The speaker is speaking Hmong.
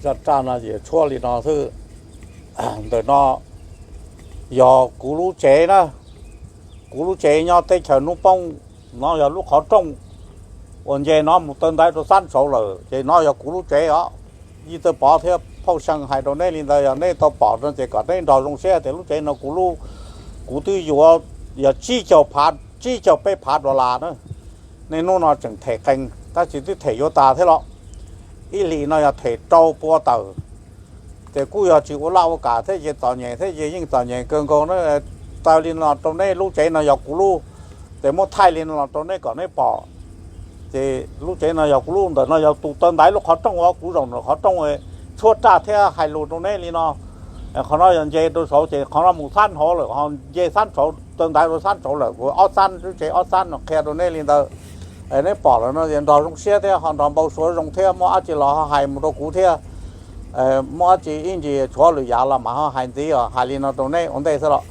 Raj no ces tshuab li no xwb. Ntawm no yog kuv lub tsev na, kuv lub tsev nyob teb chaws Hnub Poob, no yog lub qhov rooj uas nce no mus taw ntaiv rau xab saud lawm ces no yog kuv lub tsev os. Yij Txawj Pov thiab Phauj Xyoo hais rau neb li ntawd, yog neb tau pom no ces kom neb nrog zoo siab tias lub tsev no kuv lub, kuv twb yuav yog tsib caug phav, tsib caug peb phav dollar na. Niaj hnub no tseem them qees tab sis twb them yuav tas thiab los, ib hlis no yog them rau pua tawm. Ces kuj yog tsis ua laj ua kam thiab ces txom nyem thiab ces yeej txom nyem kawg nkaus na. Taw li no rau neb, lub tsev no yog kuv lub, ces muab thaij li no los rau neb kom neb pom. Ces lub tsev no yog kuv lub, ntawm no yog tus taw ntaiv lub qhov rooj, kuv zaum ntawm qhov rooj tshuab raj thiab hais lus rau neb li no. Qhov no yog nce rau saud ces qhov no mus xab hauv lawm, ho nce xab saud taw ntaiv rau xab saud lawm, kuv ob xab, lub tsev ob xab no qhia rau neb li ntawd. Neb pom lawm no es nrog zoo siab thiab ho nrog npau suav zoo thiab, muaj dab tsi los ho hais mus rau kuv thiab. Muaj dab tsi ib ntsis tshuav lwm yam los mas ho hais ntxiv os, hais li no rau neb ua ntej xwb los.